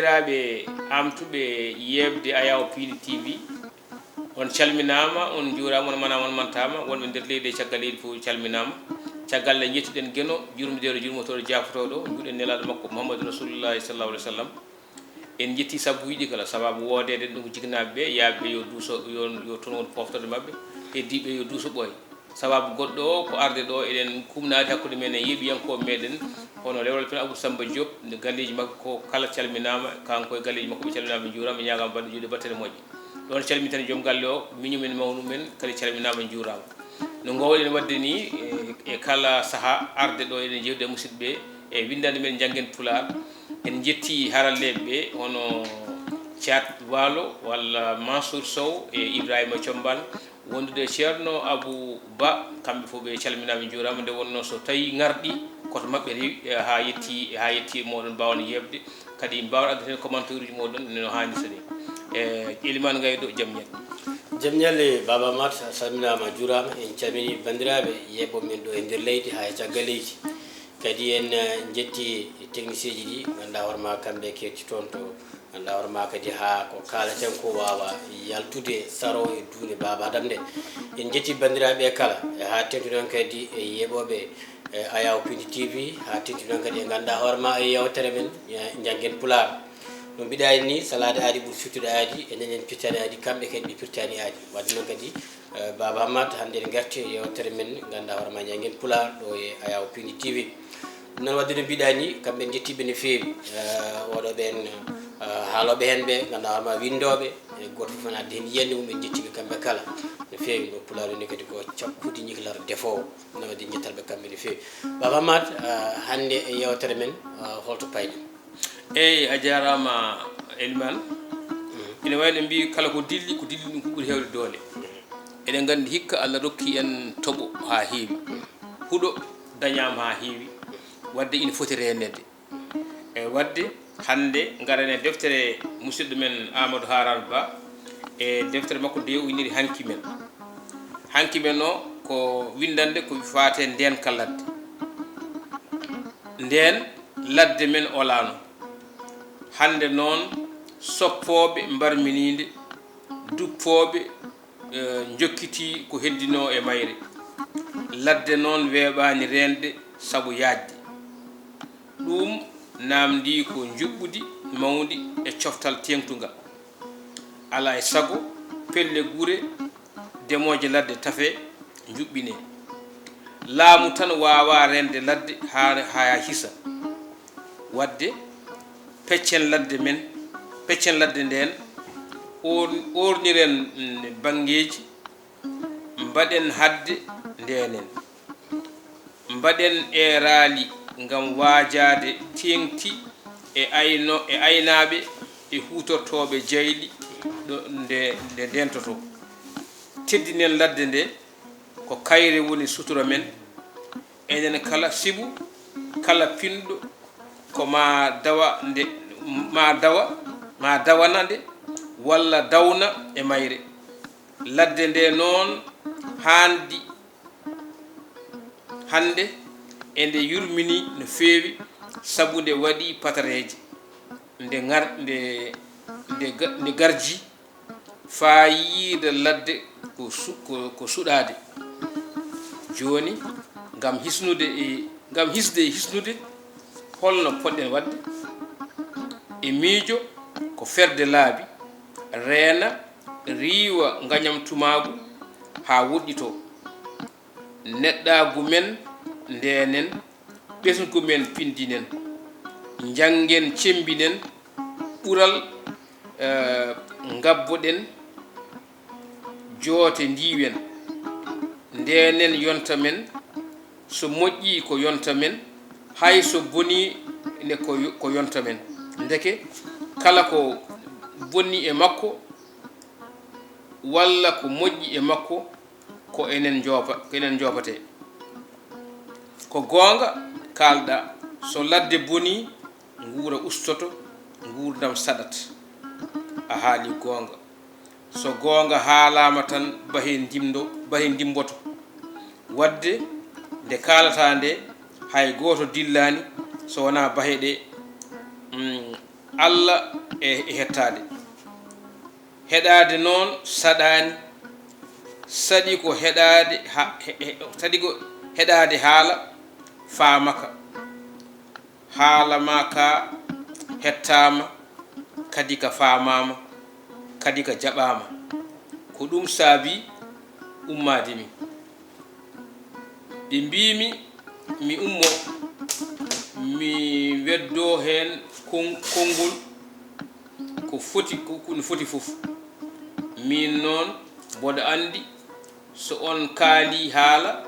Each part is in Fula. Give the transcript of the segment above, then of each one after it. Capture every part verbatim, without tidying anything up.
Banndiraaɓe aamtuɓe yeeɓde Ayaw Piindi T V, on calminaama, on njuuraama, on manaama, on mantaama. Wonɓe nder leydi e caggal leydi fof calminaama. Caggal nde njettuɗen Geno, jurmodiiɗo, jurmotooɗo, jaafotooɗo, njuɗen Nelaaɗo makko Muhammadu Rasulullaahi sallallaahu alayhi wa sallam. En njetti sabbuuji ɗi kala, sabaabu woodeede ɗum ko jiknaaɓe ɓe, yaaɓe ɓe yo duuso, yo, yo toon won pooftorde maɓɓe, heddiiɓe yo duuso ɓooy. Sabaabu goɗɗo o ko arde ɗo, eɗen kumnaade hakkunde men e yeeɓiyankooɓe meɗen, hono Rewrel Pen Abou Samba Diop, nde galleeji makko kala calminaama, kanko e galleeji makko ɓe calminaama, ɓe njuuraama, ɓe ñaagaama balɗe, juuɗe, battane moƴƴe. Ɗoon calminten joom galle o, miñum en, mawnu men, kadi calminaama, njuuraama. No ngoowɗen waɗde ni, e, e kala sahaa arde ɗo, eɗen njeewtida e musidɓe ɓe e winndannde men Njanngen Pulaar. En njetti haralleeɓe ɓe, hono Thiat Waalo walla Mansour Sow e Ibrahima Thiombane, wondude e Ceerno Abou Ba, kamɓe fof ɓe calminaama, njuuraama. Nde wonnoo so tawii ŋarɗi, koto maɓɓe rewi, e, haa yetti, haa yetti e mooɗon, mbaawan yeeɓde, kadi mbaawan addude heen commentaire uji mooɗon no haanirta ni. E, Elimane Gaydo, jam ñalle. Jam ñalle, Baaba Maat, a salminaama, a juuraama. En calminii banndiraaɓe yeeɓooɓe men ɗo e nder leydi haa e caggal leydi. Kadi en, eh, njetti technicien ji ɗi, ngannduɗaa hoore maa kamɓe ketti toon to, ngannduɗaa hoore maa kadi haa ko kaalaten ko waawa yaltude saro e duunde Baaba Adam nde. En njetti banndiraaɓe kala, e haa teeŋti noon kadi e yeeɓooɓe, eh, Ayaw Piindi T V, haa teeŋti noon kadi e ngannduɗaa hoore maa e yeewtere men, eh, Njanngen Pulaar. No mbiɗaa ni, salaade aadi ɓuri firtude aadi, enen en pirtaani aadi, kamɓe kadi ɓe pirtaani aadi. Waɗde noon kadi, eh, Baaba Maat, hannde en ngarti e yeewtere men, ngannduɗaa hoore maa Njanngen Pulaar, ɗo e Ayaw Piindi T V. Ɗum noon waɗde no mbiɗaa ni, kamɓe en njettiiɓe no feewi. Eh, waɗooɓe en, eh, haalooɓe heen ɓe, ngannduɗaa hoore maa winndooɓe, e gooto fof ene addi heen yiyannde mum, en njettiiɓe kamɓe kala. No feewi, no Pulaar woni kadi ko cakkudi ñiklata defoowo. Ɗum noon waɗde en njettat ɓe kamɓe no feewi. Baaba Maat, eh, hannde e yeewtere men, eh, holto payɗen? Eey, a jaaraama, Elimane. Mhm. Ina wayi no mbiyi, kala ko dilli, ko dilli ɗum ko ɓuri heewde doole. Mhm. Eɗen nganndi hikka Allah rokki en toɓo haa heewi. Mhm. Huɗo dañaama haa heewi. Mhm. Waɗde ina foti reeneede. Mhm. E waɗde hannde ngaɗen e deftere musidɗo men Amadou Harar Ba, e deftere makko nde o inniri Hanki Men. Hanki Men o ko winndannde ko faati e ndeenka ladde. Ndeen ladde men olaano. Hannde noon, soppooɓe mbarminiinde, duppooɓe, eh, njokkitii ko heddinoo e mayre. Ladde noon weeɓaani reende sabu yaajde. Ɗum naamndii ko njuɓɓudi mawndi e coftal teeŋtungal. Alaa e sago, pelle gure, demooje ladde tafee, njuɓɓinee. Laamu tan waawaa reende ladde haa, haa hisa. Waɗde, peccen ladde men, peccen ladde ndeen, oor-, oorniren, mm, banngeeji, mbaɗen haɗde ndeenen. Mbaɗen eeraali ngam waajaade teeŋti e ayno-, e aynaaɓe e huutortooɓe jayli ɗo nde, nde ndeentotoo. Teddinen ladde nde, ko kayre woni sutura men, enen kala, sibu kala pinɗo ko maa dawa nde, maa dawa, maa dawana nde, walla dawna e mayre. Ladde nde noon haandi hannde eɗe yurmini no feewi, sabu nde waɗi patareeje, nde ngar-, nde, nde ga-, nde garji, faayiida ladde ko su-, ko, ko suɗaade. Jooni, ngam hisnude e, ngam hisde e hisnude, holno poɗɗen waɗde? E miijo, ko ferde laabi, reena, riiwa ngañamtumaagu haa woɗɗitoo. Neɗɗaagu men ndeenen, ɓesngu men pinndinen, njanngen cemmbinen, ɓural, eh, ngabboɗen, joote ndiiwen, ndeenen yonta men, so moƴƴii ko yonta men, hay so bonii ne ko yo-, ko yonta men. Ndeke kala ko bonni e makko walla ko moƴƴi e makko, ko enen njoopa-, ko enen njoopatee. Ko goonga kaalɗaa, so ladde bonii, nguura ustoto, nguurndam saɗat. A haali goonga. So goonga haalaama tan, bahe ndimdo-, bahe ndimboto. Waɗde nde kaalataa nde, hay gooto dillaani so wonaa bahe ɗe, mm, Alla e, e hettaade. Heɗaade noon saɗaani. Saɗi ko heɗaade ha-, he-, he-, saɗi ko heɗaade haala faamaka. Haala maa kaa hettaama, kadi ka faamaama, kadi ka jaɓaama. Ko ɗum saabii ummaade mi. Ɓe mbii mi, mi ummo, mi weddoo heen kon-, konngol ko foti, ko, ko no foti fof. Miin noon, mboɗo anndi so on kaalii haala,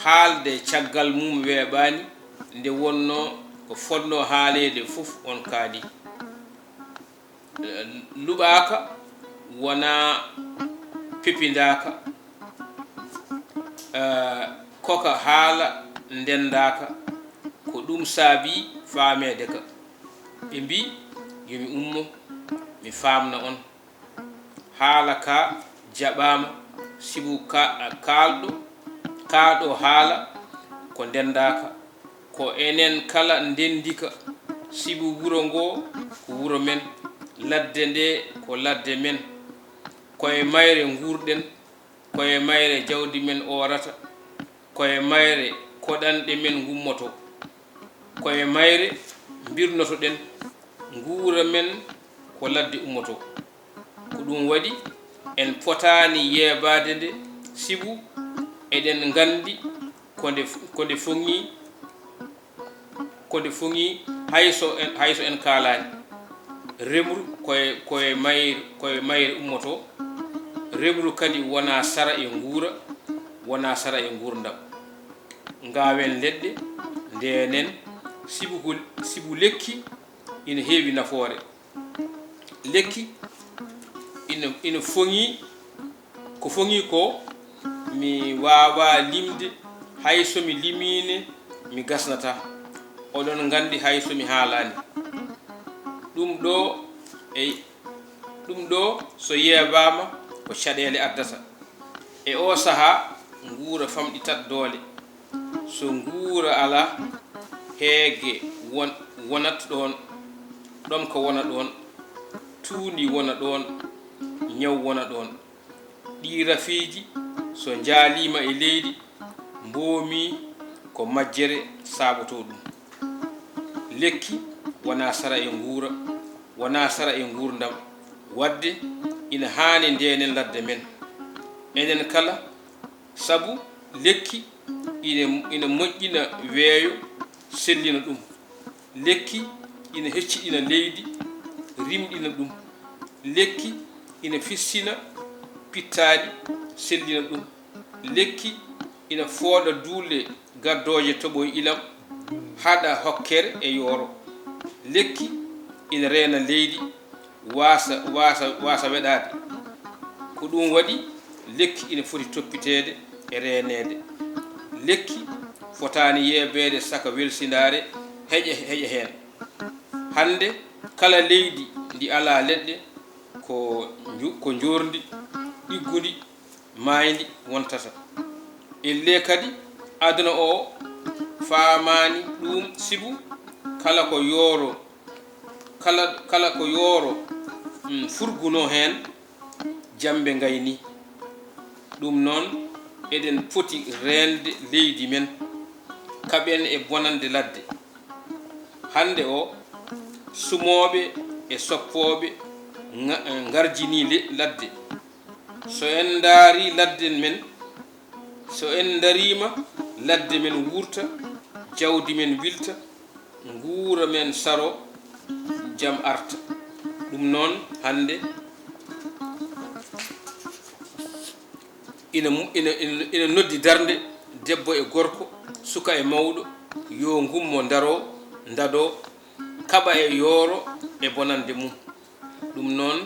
haalde caggal mum weeɓaani, nde wonnoo ko fotnoo haaleede fof on kaalii. Luɓaaka, wonaa pepindaaka, eh, koka haala ndenndaaka, ko ɗum saabii faameede ka. Ɓe mbii, yo mi ummo, mi faamna on. Haala ka jaɓaama, sibu ka-, kaalɗo, kaaɗo haala ko ndenndaaka. Ko enen kala ndenndi ka, sibu wuro ngoo ko wuro men, ladde ndee ko ladde men. Ko e mayre nguurɗen, ko e mayre jawdi men oorata, ko e mayre koɗanɗe men ngummotoo, ko e mayre mbirnotoɗen nguura men ko ladde ummotoo. Ko ɗum waɗi en potaani yeebaade nde, sibu eɗen nganndi ko nde, ko nde foŋii, ko nde foŋii hay so en, hay so en kaalaani. Remru ko e, ko e mayre, ko e mayre ummotoo, remru kadi wonaa sara e nguura, wonaa sara e nguurndam. Ngaawen leɗɗe, ndeenen, sibu ko, sibu lekki ina heewi nafoore. Lekki ina, ina foŋii, ko foŋii ko mi waawaa limde, hay so mi limiine mi gasnataa. Oɗon nganndi hay so mi haalaani. Ɗum ɗoo, eey, ɗum ɗoo so yeebaama ko caɗeele addata. E oo sahaa, nguura famɗitat doole. So nguura alaa, heege won-, wonat ɗoon, ɗomka wona ɗoon, tuundi wona ɗoon, ñaw wona ɗoon. Ɗii rafiiji so njaaliima e leydi, mboomii ko majjere saabotoo ɗum. Lekki wonaa sara e nguura, wonaa sara e nguurndam, waɗde ina haani ndeenen ladde men. Enen kala, sabu lekki ina, ina moƴƴina weeyo, sellina ɗum. Lekki ina hecciɗina leydi, rimɗina ɗum. Lekki ina fissina pittaali, sellina ɗum. Lekki ina fooɗa duule gaddooje toɓo e ilam, haɗa hokkere e yooro. Lekki ina reena leydi, waasa, waasa, waasa weɗaade. Ko ɗum waɗi lekki ina foti toppiteede e reeneede. Lekki fotaani yeebeede saka welsindaare heƴa, heƴa heen. Hannde, kala leydi ndi alaa leɗɗe, ko nju-, ko njoorndi ɗiggundi maayndi wontata. Ellee kadi, aduna o faamaani ɗum, sibu kala ko yooro, kala, kala ko yooro, mm, furgunoo heen, jammbe ngaynii. Ɗum noon, eɗen poti reende leydi men, kaɓen e bonande ladde. Hannde o, sumooɓe e soppooɓe nga-, ngarjinii le-, ladde. So en ndaarii ladde men, so en ndariima ladde men wuurta, jawdi men wilta, nguura men saro, jam arta. Ɗum noon, hannde ina mu-, ina, ina, ina noddi darnde, debbo e gorko, suka e mawɗo, yo ngummo ndaro, ndado, kaɓa e yooro e bonande mum. Ɗum noon,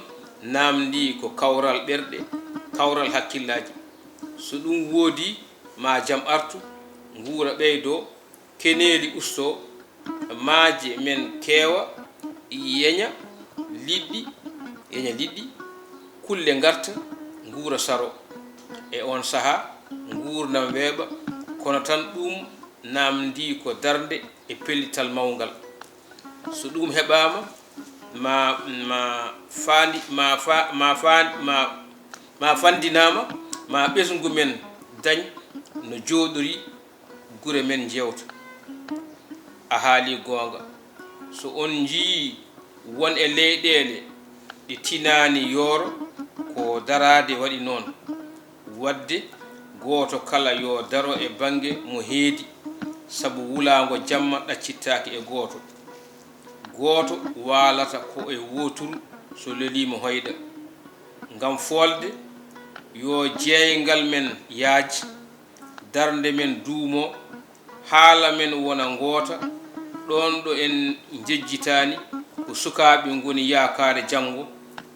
naamndii ko kawral ɓerɗe, kawral hakkillaaji. So ɗum woodii, ma jam artu, nguura ɓeydo, keneeli usto, maaje men keewa, yeña liɗɗi, yeña liɗɗi, kulle ngarta, nguura saro. E oon sahaa, nguurndam weeɓa, kono tan ɗum naamndii ko darnde e pellital mawngal. So ɗum heɓaama, ma ma fandi ma fa ma fandi ma ma fandinama, ma ɓesngu men dañ no jooɗori gure men jeewta. A haali goonga. So on njiyii won e leyɗeele ɗe tinaani yooro, ko daraade waɗi noon. Waɗde gooto kala yo daro e bannge mo heedi, sabu wulaango jamma ɗaccittaaki e gooto. Gooto waalata ko e wooturu so leliima hoyɗa. Ngam foolde, yo jeeyngal men yaaj, darnde men duumo, haala men wona ngoota, ɗoon ɗo en njejjitaani ko sukaaɓe ngoni yaakaare janngo,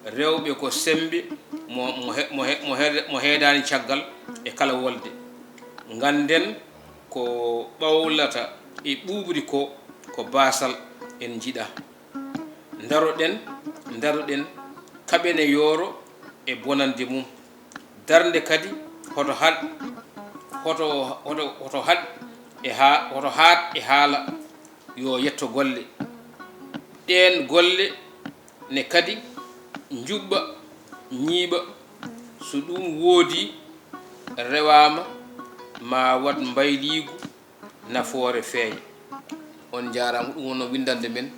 rewɓe ko semmbe mo, mo, he, mo, he, mo, he, mo heedaani caggal e kala wolde. Ngannden ko ɓawlata e ɓuuɓri ko, ko baasal en njiɗaa. Ndaroɗen, ndaroɗen, kaɓene yooro e bonande mum. Darnde kadi hoto haɗ, hoto, hoto, hoto haɗ e haa, hoto haaɗ e haala, yo yetto golle. Ɗeen golle ne kadi njuɓɓa, ñiiɓa, so ɗum woodi, rewaama, ma waɗ mbayliigu, nafoore feeña. On njaaraama, ɗum wonno winndannde men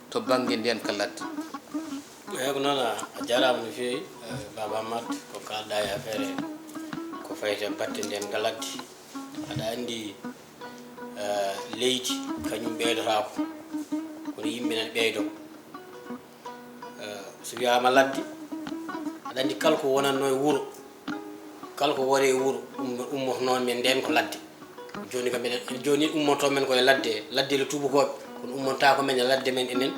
to bannge ndeenka ladde. Eey, ko noon, a, a jaaraama no feewi, eh, Baaba Hammat, ko kaalɗaa e affaire ko fayti e batte ndeenka ladde. Aɗa anndi, eh, leydi kañum ɓeydotaako, kono yimɓe nana ɓeydoo. Eh, so wiyaama ladde, aɗa anndi kala ko wonatnoo e wuro, kala ko woni e wuro, ummo-, ummoto noon men ndeen ko ladde. Jooni kam mbiɗen, jooni ummoto men ko e ladde, ladde le tuubakooɓe, kono ummotaako men e ladde men enen,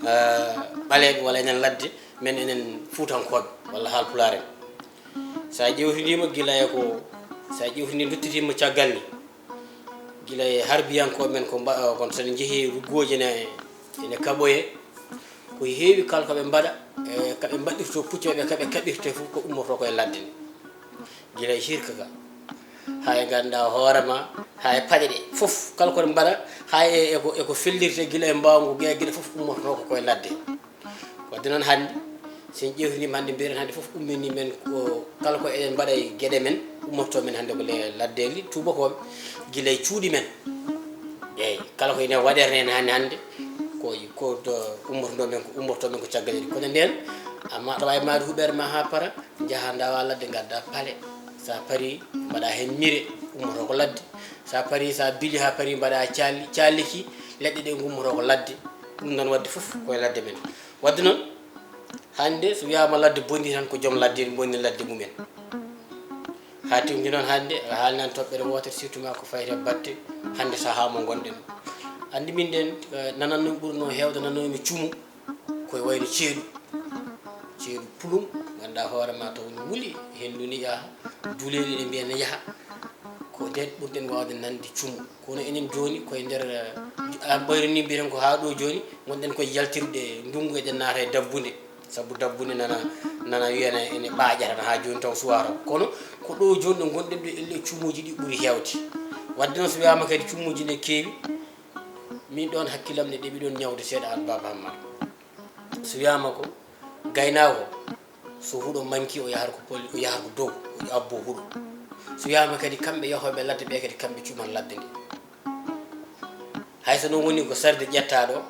eh, ɓaleeɓe, walla enen ladde men enen fuutankooɓe, walla haalpulaar en. So a ƴeewtidiima gila e ko, so a ƴeewtidii nduttitiima caggal ni, gila e harbiyankooɓe men ko mba-, kono so en njehii ruggooji ene, ene kaɓoyee, ko heewi kala ko ɓe mbaɗa, e ka ɓe mbaɗirtoo pucci maɓɓe, ka ɓe kaɓirtee fof ko ummotoo ko e ladde nde. Gila e hirka ka, haa e ngannduɗaa hoore ma, haa e paɗe ɗe fof, kala ko ɗe mbaɗa, haa e, e ko, e ko fellirtee gila e mbaawngu, geɗe, geɗe fof ummotoo ko ko e ladde. Wadde noon hannde, so en ƴeewtiniima hannde, mbiɗen hannde fof umminii men ko kala ko eɗen mbaɗa e geɗe men, ummotoo men hannde ko le-, laddeeli tuubakooɓe, gila e cuuɗi men. Eeyi, kala ko ene waɗere heen hannde, hannde, ko, ko to ummotoo men, ko ummotoo men ko caggal ɗi. Kono ndeen, amma aɗa waawi maayde huɓeere ma haa para, njaha ndaawa ladde, ngadda pale. So a parii, mbaɗa heen mire, ummotoo ko ladde. So a parii, so a bili haa parii, mbaɗa caali, caaliki, leɗɗe ɗe ngummotoo ko ladde. Ɗum noon waɗde fof ko e ladde men. Wadde noon, hannde so wiyaama ladde bonii tan, ko joom ladde en bonni ladde mumen. Haa tewti noon hannde, a haalnan toɓɓere wootere, surtout ma ko fayti e batte hannde sahaa mo ngonɗen. Anndi min ɗen, eh, nanan noon ɓurnoo heewde nanoomi cumu, ko e wayno ceeɗu. Ceeɗu pulum, ngannduɗaa hoore ma taw no wuli, henndu ni yaha, duleeli ɗe mbiya ne yaha. Ko ndeen ɓurɗen waawde nande cumu. Kono enen jooni koye nder, eh, a ɓayri ni mbiyen ko haa ɗo jooni, ngonɗen koye yaltirde ndunngu, eɗen naata e dabbunde. Sabu dabbunde nana, nana wiyana ene ɓaaƴa tan haa jooni taw suwaata. Kono ko ɗo jooni ɗo ngonɗen ɗo, elle cumuuji ɗi ɓuri heewde. Wadde noon so wiyaama kadi cumuuji ne keewi, min ɗoon hakkillam ne ɗeɓi ɗoon ñawde seeɗa aan Baaba Hammat. So wiyaama ko gaynaako, so huɗo manki o yahata ko pol-, o yahata ko dow, o abbo huɗo. So wiyaama kadi kamɓe yahooɓe ladde ɓe kadi kamɓe cuman ladde nde. Hay so noon woni ko sarde ƴettaa ɗo,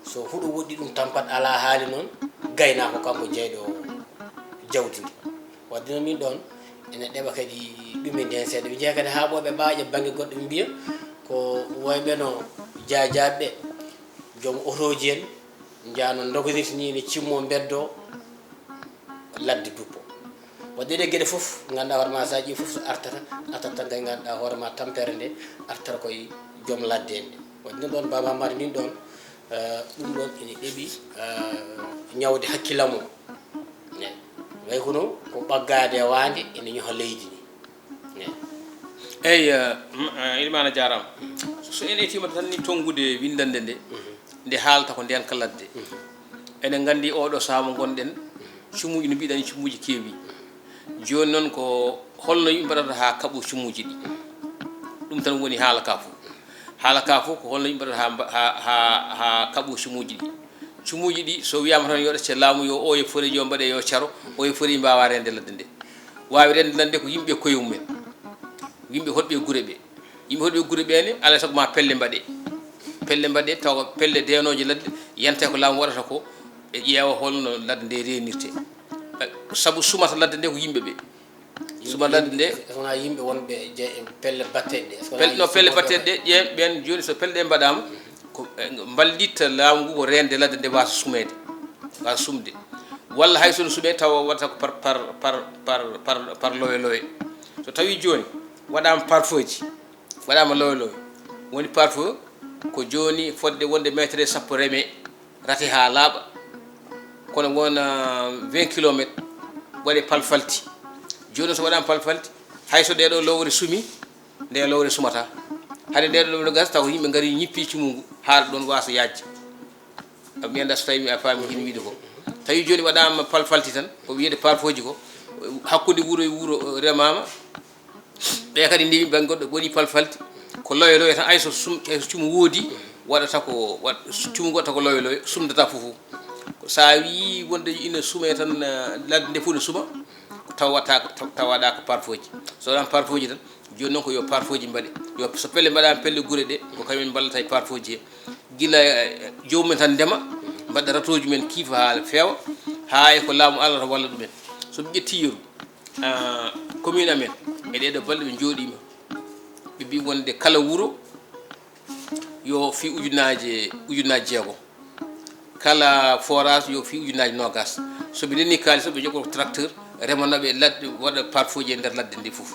so huɗo woɗɗi ɗum tampat alaa haali noon, gaynaako kanko jeyɗo jawdi ndi. Wadde noon min ɗoon ene ɗeɓa kadi ɗumen ndi heen seeɗa. Ɓe njeya kadi haa ɓooɓe ɓaaƴa bannge goɗɗo ɓe mbiya ko wayɓe no jaajaaɓe ɓe, joom otooji en, njaano ndogonirta ni ne cimmo mbeddo ladde duppo. Wadde ɗe geɗe fof ngannduɗaa hoore ma so a ƴeewi fof so artata, artata tan kay ngannduɗaa hoore ma tampere nde artata koye joom ladde en nde. Wadde ɗum ɗoon Baaba Hammat min ɗoon, eh, ɗum ɗoon ene ɗeɓi, eh, ñawde hakkillam o. Ne. Way kono ko ɓaggaade e waande ene ñoha leydi ndi. Ne. Eyi, eh, m-, eh, Ilimaan a jaaraama. So en etiima tan ni tonngude winndannde nde, mhm, nde haalta ko ndeenka ladde. Mhm. Eɗen nganndi oɗo sahaa mo ngonɗen, cumuuji no mbiɗani cumuuji keewi. Jooni noon ko holno yimɓe mbaɗata haa kaɓo cumuuji ɗi? Ɗum tan woni haala ka fof. Haala ka fof ko holno yimɓe mbaɗata haa mba-, haa, haa, haa kaɓo cumuuji ɗi? Cumuuji ɗi, so wiyaama tan yo ɗacce laamu, yo ooye fori, yo mbaɗe, yo caro, ooye fori mbaawa reende ladde nde. Waawi reende ladde ko yimɓe koye mumen. Yimɓe hoɗɓe gure ɓe. Yimɓe hoɗɓe gure ɓe ne, alaa e sago ma pelle mbaɗe. Pelle mbaɗe, tawa pelle deenooje ladde, yanta ko laamu waɗata ko, e ƴeewa holno ladde nde reenirte. Eh, sabu sumata ladde nde ko yimɓe ɓe. Suma ladde nde. Est-ce que wonaa yimɓe wonɓe je-, pelle batteɗe ɗe? Est-ce que wonaa Pel-, no pelle sumooɓe batteɗe ɗe, ƴeew ɓeen jooni, so pelle ɗe mbaɗaama, ko, eh, mballitta laamu ngu ko reende ladde nde waasa sumeede, waasa sumde. Walla hay so no sumee tawa waɗata ko par, par, par, par, par, par lowe lowe. So tawii jooni waɗaama parfeeji, waɗaama lowe lowe. Woni parfait ko jooni fodde wonde meetere sappo remee, rate haa laaɓa, kono wona vingt kilomètres waɗe palfalti. Jooni so waɗaama palfalti, hay so ɗee ɗoo lowre sumi, nde lowre sumata. Hade nde ɗoo lowre gasa, taw ko yimɓe ngari ñippi cumu ngu, haara ɗoon waasa yaajde. Mi anndaa so tawi mi a faami hino wiide ko. Tawi jooni waɗaama palfalti tan, ko wiyede parfeeji ko, hakkunde wuro e wuro remaama, ɓe kadi ndewi bannge goɗɗo, waɗi palfalti, ko lowe lowe tan, ay so sum-, ay so cumu woodi, waɗata ko, waɗ-, cumu waɗata ko lowe lowe, sumdata fof fof. Ko so a wii wonde ina sumee tan, eh, ladde nde fof ne suma, taw waɗata ko, taw, taw waɗa ko parfeeji. So waɗaama parfeeji tan, jooni noon ko yo parfeeji mbaɗe. Yo, so pelle mbaɗaama pelle gure ɗe, ko kañum en mballata e parfeeji he. Gila, eh, joomum en tan ndema, mbaɗa ratooji men kiifa haa feewa, haa e ko laamu alata walla ɗumen. So ɓe ƴettii yeru, ah, commune amen, e ɗee ɗoo balɗe ɓe njooɗiima, ɓe mbii wonde kala wuro yo fii ujunnaaje, ujunnaaje jeegom. Kala forage yo fii ujunnaaje noogaas. So ɓe ndenii kaalis o, ɓe njoɓa tracteur, remanooɓe ladde, waɗa parfeeji e nder ladde nde fof.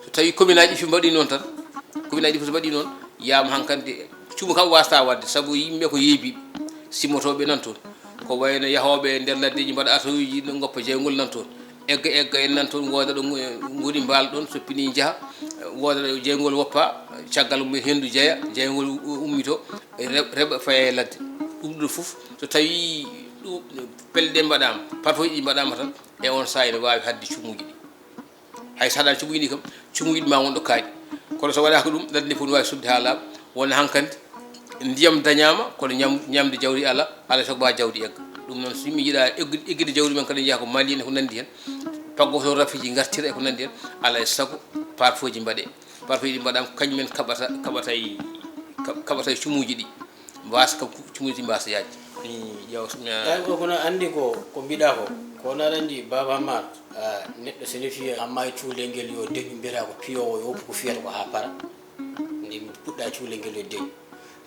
So tawii commune aji ɗi fof mbaɗii noon tan, commune aji ɗi fof so mbaɗii noon, yaama hankadi cumu kam waasata waɗde, sabu yimɓe ko yeebiiɓe, simmotooɓe nan toon. Ko wayno yahooɓe e nder laddeeji mbaɗa atawuuji, no ngoppa jeyngol nan toon. Egga, egga en nan toon, wooda ɗo ngo-, ngoni mbaal ɗoon, so pinii njaha, wooda ɗo jeyngol woppa, caggal mum henndu jeya, jeyngol u-, ummito, re-, reɓa faya e ladde. Ɗum ɗo fof, so tawii ɗum, pelle ɗe mbaɗaama, parfeeji ɗi mbaɗaama tan, e oon sahaa ene waawi haɗde cumuuji ɗi. Hay so haɗaani cumuuji ɗi kam, cumuuji ɗi ma won ɗo kaaɗi. Kono so waɗaaka ɗum, ladde nde fof ne waawi sumde haa laaɓa. Wonde hankadi, ndiyam dañaama, kono ñam-, ñamde jawdi alaa, alaa e sago ma jawdi egga. Ɗum noon, so yimɓe njiɗa egg-, eggude jawdi men kadi, njiya ko Mali en e ko nanndi heen. Paggoto rafiiji ngartira e ko nanndi heen, alaa e sago parfeeji mbaɗee. Parfeeji ɗi mbaɗaama ko kañum en kaɓata, kaɓata e, kaɓ-, kaɓata e cumuuji ɗi. Mbaasa kam ku-, cumuuji mbaasa yaajde. Mi ƴeewa so mi a- Tawi ko kono anndi ko, ko mbiɗa ko. Ko wona aɗa anndi Baaba Amar, ah, neɗɗo so ne fiya amma e cuulel ngel yo deñu, mbiyata ko piyoowo yo woppu ko fiyata ko haa para. Nde mi puɗɗa cuulel ngel yo deñu.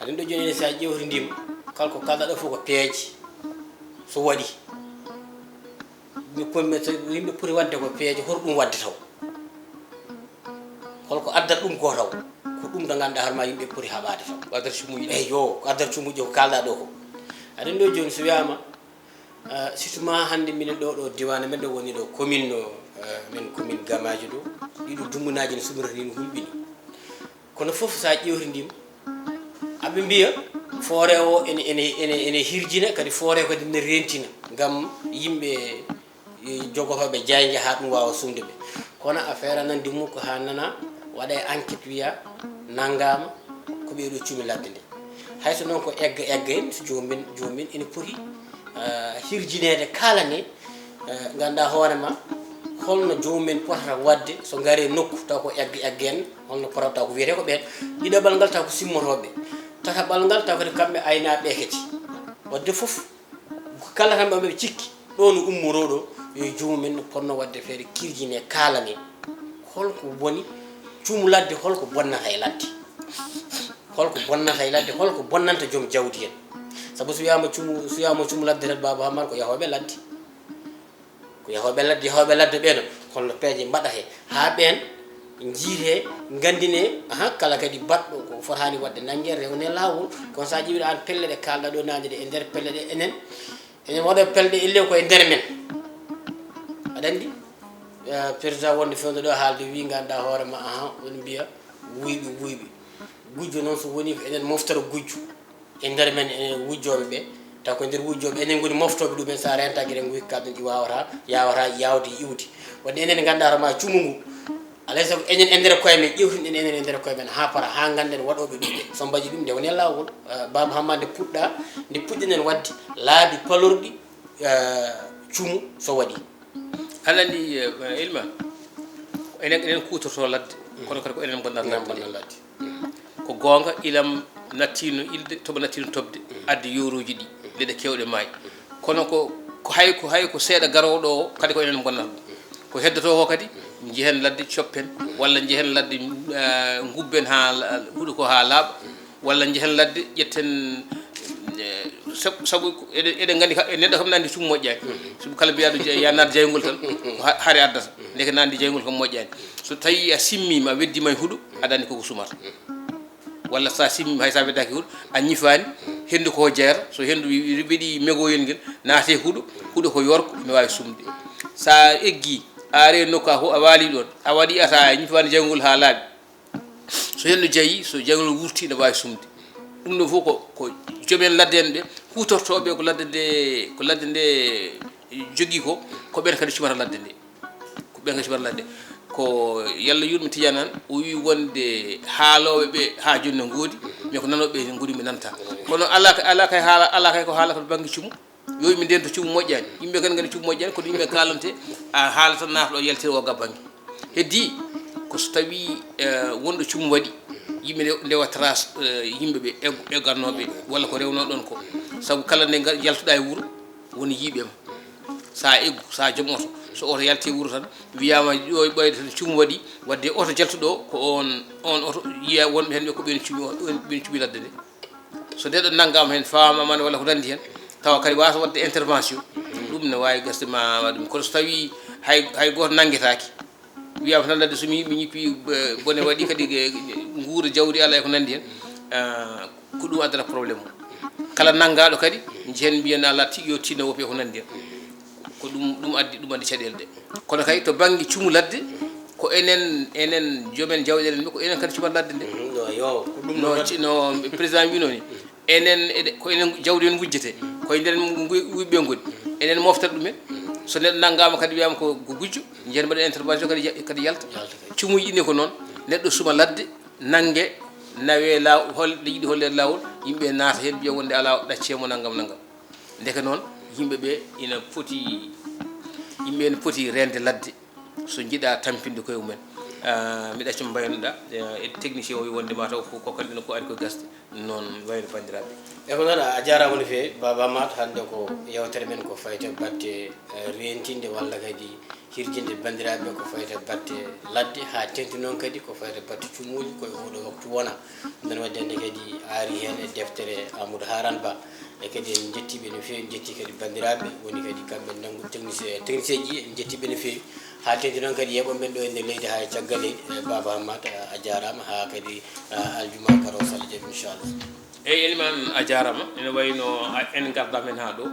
Aɗa anndi ɗo jooni so a ƴeewtindima, kala ko kalɗa ɗo fof ko peeje. So waɗi, mi ko mi, so yimɓe poti waɗde ko peeje, hoto ɗum waɗde taw. Holko addata ɗum ko taw? Ko ɗum ɗo ngannduɗaa hoore ma yimɓe poti haɓaade taw. Ko addata cumuuji ɗi. Eey, yo, ko addata cumuuji ko kaalɗaa ɗo ko. Aɗa anndi ɗo jooni so wiyaama, ah, surtout ma hannde minen ɗo, ɗo diiwaan men ɗo woni ɗo commune ɗo, ah, men commune Gamaaji ɗo, ɗiɗo dumunaaji no sumrata ni, no hulɓini. Kono fof so a ƴeewtindima, aɓe mbiya foore o ene, ene, ene, ene hirjina, kadi foore kadi ne rentina ngam yimɓe jogotooɓe jaaynge haa ɗum waawa sumde ɓe. Kono affaire a nandi mum ko haa nana waɗa e enquête wiya nanngaama ko ɓee ɗo cumi ladde nde. Hay so noon ko egga egga en, so joomum en, joomum en ene poti, eh, hirjineede kala ne, eh, ngannda hoore ma holno joomum en potata waɗde so ngari nokku taw ko egga egga en, holno potata taw ko wiyetee ko ɓeen. Ɗiɗaɓal ngal taw ko simmotooɓe. Tataɓal ngal taw kadi kamɓe aynaaɓe ɓe kadi. Waɗde fof, kala tan ɓe cikki ɗo no ummoroo ɗo, yo joomum en no potnoo waɗde feere kirjine kaalane. Holko woni cumu ladde, holko bonnata e ladde? Holko bonnata e ladde, holko bonnanta joom jawdi en? Sabu so wiyaama cumu, so wiyaama cumu ladde tan, Baaba Amar, ko yahooɓe ladde. Ko yahooɓe ladde, yahooɓe ladde ɓee noon, holno peeje mbaɗata he haa ɓeen njiite, nganndine, aha, kala kadi baɗɗo ko fotaani waɗde nannge, rewne laawol. Kono so a ƴeewii aan pelle ɗe kaalɗaa ɗo naane ɗe, e nder pelle ɗe, enen, enen waɗooɓe pelle ɗe, ellee ko e nder men. Aɗa anndi, eh, président wonde fewndo ɗo haalde wii, ngannduɗaa hoore ma, aha, on mbiya wuyɓe, wuyɓe. Gujjo noon so wonii ko enen moftata gujjo. E nder men, enen wujjooɓe ɓe, taw ko nder wujjooɓe, enen ngoni moftooɓe ɗumen, so a rentaaki, eɗen ngowi kaaɗɗen ɗi waawata, yaawata yaawde, iwde. Waɗde enen nganndaa hoore ma cumu ngu, a Alay sago enen e nder koye men, ƴewtinɗen enen e nder koye men haa para, haa ngannden waɗooɓe ɓiɓɓe. So mbaɗi ɗum, nde woni e laawol. Eh, Baba Hamma, nde puɗɗa, nde puɗɗiɗen waɗde laabi palorɗi, eh, cumu so waɗi. Aɗa anndi, eh, Ilma, enen, enen kuutorto ladde, kono kadi ko enen bonnata ladde. Ko goonga, ilam nattiino ilde, toɓo nattiino toɓde, addi yoorooji ɗi, leɗɗe keewɗe maayi. Kono ko, ko hay, ko hay ko seeɗa garooɗo o, kadi ko enen bonnata ɗum. Ko heddotoo ko kadi, njehen ladde coppen, walla njehen ladde, eh, ngubben haa la-, huɗo ko haa laaɓa, walla njehen ladde ƴetten, eh, sab-, sabu ko eɗen, eɗen nganndi ka, e neɗɗo kam nandi cumu moƴƴaani. Sabu kala mbiyaɗo je-, ya naat jayngol tan, ko ha-, hare addata. Ndeke nandi jayngol kam moƴƴaani. So tawi a simmiima, a weddiima e huɗo, aɗa anndi koko sumata. Walla sa simmiima, hay sa weddaaki huɗo, a ñifaani, henndu ko jeyata. So henndu wi-, wi-, weɗi megoyel ngel, naate huɗo, huɗo ko yorko, ina waawi sumde. Sa eggi, a ari e nokku, a ho-, a waali ɗoon, a waɗi ata, a ñifaani jayngol haa laaɓi. So henndu jayi, so jayngol wurti, ina waawi sumde. Ɗum ɗo fof ko, ko joomen ladde en ɓe, kuutortooɓe ko ladde nde, ko ladde nde jogii ko, ko ɓeen kadi cumata ladde nde. Ko ɓeen kadi cumata ladde. Ko Yallah yurme Tijaan Aan, o wii wonde haalooɓe ɓe haa jooni no ngoodi, mais ko nanooɓe ɓe ngoni ɓe nanta. Kono alaa ka, alaa kay haala, alaa kay ko haalata to bannge cumu. Yo yimɓe ndento cumu moƴƴaani. Yimɓe kadi ngani cumu moƴƴaani, kono yimɓe kaalante, a haala tan naata ɗo yaltira o gabbange. Heddi, ko so tawi, eh, wonɗo cumu waɗi, yimɓe nde, ndewa trace, eh, yimɓe ɓe, eg-, eggannooɓe, walla ko rewnoo ɗon ko. Sabu kala nde ngal-, yaltuɗaa e wuro, woni yiiɓe ma. Sa eggu, sa joom oto. So oto yalti e wuro tan, wiyaama ɗo e ɓooyde tan cumu waɗi, wadde oto jaltuɗo o, ko on, on oto yiya wonɓe heen ɓe ko ɓeen cumi, ɓeen cumi ladde nde. So nde ɗo nanngaama heen, faamaama ne walla ko nanndi heen, tawa kadi waasa waɗde intervention, ɗum ne waawi gasde ma waɗ ɗum. Kono so tawii hay, hay gooto nanngetaaki, wiyaama tan ladde so mi, mi ñippi, eh, bone waɗi kadi, eh, nguura jawdi alaa e ko nanndi heen, ah, ko ɗum addata problème o. Kala nanngaaɗo kadi, njehen mbiyen alaa ti-, yo tinno woppi e ko nanndi heen. Ko ɗum, ɗum addi, ɗum addi caɗeele ɗe. Kono kay to bannge cumu ladde, ko enen, enen joomen jawɗeele men, ko enen kadi cumata ladde nde. Mhm, no, yo, ko ɗum no, no ci-, no président mbino ni. Enen, eɗe-, ko enen jawdi en ngujjete. Ko e nder ngu-, wuyɓe ngoni. Enen moftata ɗumen. So neɗɗo nanngaama kadi wiyaama ko, ko gujjo, njehen mbaɗen intervention kadi ya-, kadi yalta. Yalta kadi. Cumuji ɗi ne ko noon, neɗɗo suma ladde, nannge, nawe law-, hol-, ɗe yiɗi holleede laawol, yimɓe naata heen mbiya wonde alaa ɗaccee mo nanngam nanngam. Ndeke noon, yimɓe ɓe ina poti, yimɓe ina poti reende ladde, so njiɗa tampinde koye mumen. Ah, mbiɗa acca mbaynoɗa, eh, e technicien o wi wonde mataw ko, ko kamɓe ko ari ko gasde. Noon wayno banndiraaɓe. E ko noon, a jaaraama no feewi, Baba Maat. Hannde ko yewtere men ko fayti e batte, eh, reentinde walla kadi hirjinde banndiraaɓe ko fayti e batte ladde, haa teeŋti noon kadi ko fayti e batte cumuuji, ko e ooɗoo waktu wona. Ndeen waɗde hannde kadi a ari heen e deftere Amadou Haaraan Ba. E kadi en njettii ɓe no feewi, en njettii kadi banndiraaɓe woni kadi kamɓe nanngu technicien, technicien ji, en njettii ɓe no feewi. Haa teeŋti noon kadi yeɓo men ɗo e nder leydi haa e caggal leydi, e Baba Hammat, a, a jaaraama, haa kadi, a, aljuma garoowo so Allah jaɓi, inchallah. Eyi, Eliman, a jaaraama. Ene wayi no a, en ngardaa men haa ɗo.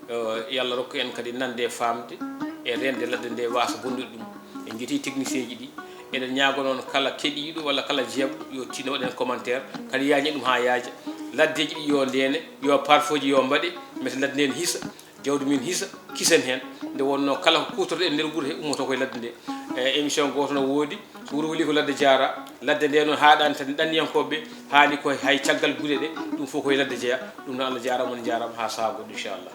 Eh, yo Allah rokku en kadi nande e faamde e reende ladde nde waasa bonnude ɗum. En njetti technicien ji ɗi. Eɗen ñaago noon kala keɗiiɗo walla kala jeeɓɗo yo tinno waɗen commentaire. Kadi yaañe ɗum haa yaaja. Laddeeji ɗi yo ndeene, yo parfooji yo mbaɗe, mete ladde nde ne hisa, jawdi min hisa, kisen heen. Nde wonnoo kala ko kuutorto e nder wuro he ummoto koye ladde nde. E émission gooto no woodi, so wuro weli ko ladde jaara. Ladde nde noon haaɗaani tan ɗanniyankooɓe, haali ko hay caggal guure ɗe, ɗum fof koye ladde jeya. Ɗum noon Allah jaaraama, on njaaraama, haa sahaa goɗɗo inchallah.